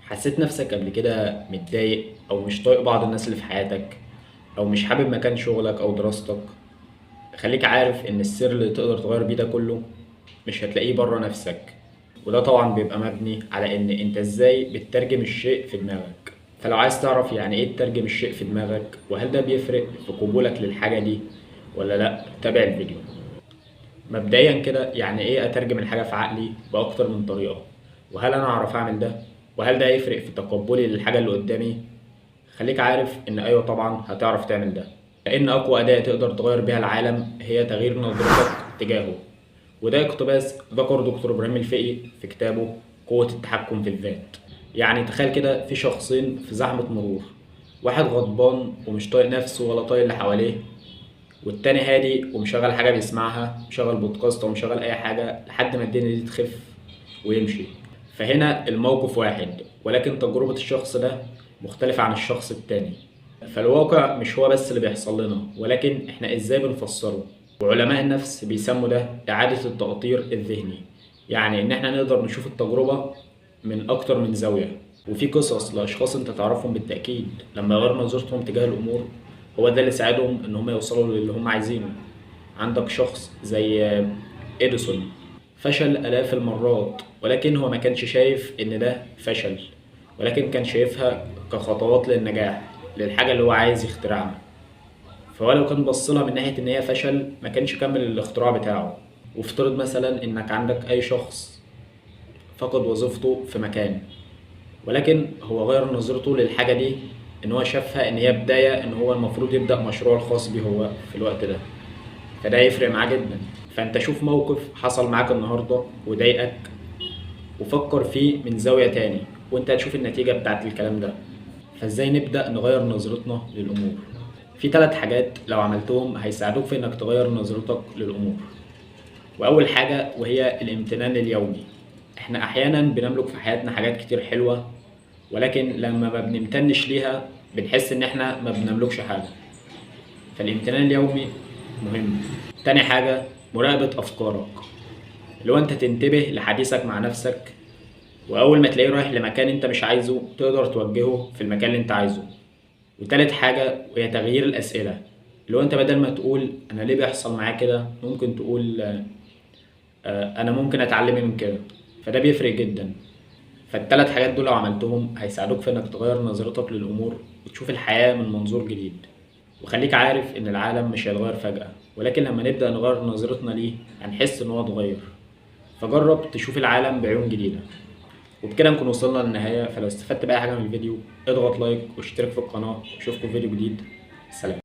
حسيت نفسك قبل كده متضايق أو مش طايق بعض الناس اللي في حياتك أو مش حابب مكان شغلك أو دراستك؟ خليك عارف إن السر اللي تقدر تغير بيه ده كله مش هتلاقيه بره نفسك، وده طبعا بيبقى مبني على إن أنت إزاي بتترجم الشيء في دماغك. فلو عايز تعرف يعني إيه تترجم الشيء في دماغك وهل ده بيفرق في قبولك للحاجة دي ولا لأ، تابع الفيديو. مبدئيا كده يعني إيه أترجم الحاجة في عقلي بأكتر من طريقة؟ وهل أنا أعرف أعمل ده؟ وهل ده هيفرق في تقبلي للحاجة اللي قدامي؟ خليك عارف إن أيوة طبعا هتعرف تعمل ده، لأن أقوى أداة تقدر تغير بيها العالم هي تغيير نظرتك تجاهه. وده اقتباس ذكر دكتور إبراهيم الفقي في كتابه قوة التحكم في الذات. يعني تخيل كده في شخصين في زحمة مرور، واحد غضبان ومش طايق نفسه ولا طايق اللي حواليه، والتاني هادي ومشغل حاجة بيسمعها، مشغل بودكاست أو مشغل أي حاجة لحد ما الدنيا دي تخف ويمشي. فهنا الموقف واحد، ولكن تجربة الشخص ده مختلفة عن الشخص التاني. فالواقع مش هو بس اللي بيحصل لنا، ولكن احنا ازاي بنفسره. وعلماء النفس بيسموا ده إعادة التأطير الذهني، يعني إن احنا نقدر نشوف التجربة من أكتر من زاوية. وفي قصص لأشخاص انت تعرفهم بالتأكيد لما غيروا نظرتهم تجاه الأمور هو ده اللي ساعدهم إن هم يوصلوا للي هم عايزينه. عندك شخص زي إديسون فشل آلاف المرات، ولكن هو ما كانش شايف إن ده فشل، ولكن كان شايفها كخطوات للنجاح، للحاجة اللي هو عايز يخترعها. فهو لو كان بص لها من ناحية إن هي فشل ما كانش كمل الاختراع بتاعه. وافترض مثلا إنك عندك أي شخص فقد وظيفته في مكان، ولكن هو غير نظرته للحاجة دي، إن هو شافها إن هي بداية إن هو المفروض يبدأ مشروعه الخاص بيه هو في الوقت ده، فده يفرق معاه جدا. فأنت شوف موقف حصل معاك النهاردة وضايقك وفكر فيه من زاوية تاني، وانت هتشوف النتيجة بتاعت الكلام ده. فازاي نبدأ نغير نظرتنا للأمور؟ في 3 حاجات لو عملتهم هيساعدوك في انك تغير نظرتك للأمور. وأول حاجة وهي الامتنان اليومي. احنا أحيانا بنملك في حياتنا حاجات كتير حلوة، ولكن لما ما بنمتنش ليها بنحس ان احنا ما بنملكش حاجة. فالامتنان اليومي مهم. تاني حاجة مراقبة أفكارك، اللي هو انت تنتبه لحديثك مع نفسك، وأول ما تلاقيه رايح لمكان انت مش عايزه تقدر توجهه في المكان اللي انت عايزه. وتالت حاجة وهي تغيير الأسئلة، اللي هو انت بدل ما تقول أنا ليه بيحصل معايا كده، ممكن تقول أنا ممكن أتعلم من كده، فده بيفرق جدا. فالتلات حاجات دول لو عملتهم هيساعدوك في انك تغير نظرتك للأمور وتشوف الحياة من منظور جديد. وخليك عارف ان العالم مش هيتغير فجأة، ولكن لما نبدأ نغير نظرتنا ليه هنحس ان هو اتغير. فجرب تشوف العالم بعيون جديدة. وبكده نكون وصلنا للنهاية. فلو استفدت بأي حاجة من الفيديو اضغط لايك واشترك في القناة، واشوفكم في فيديو جديد. سلام.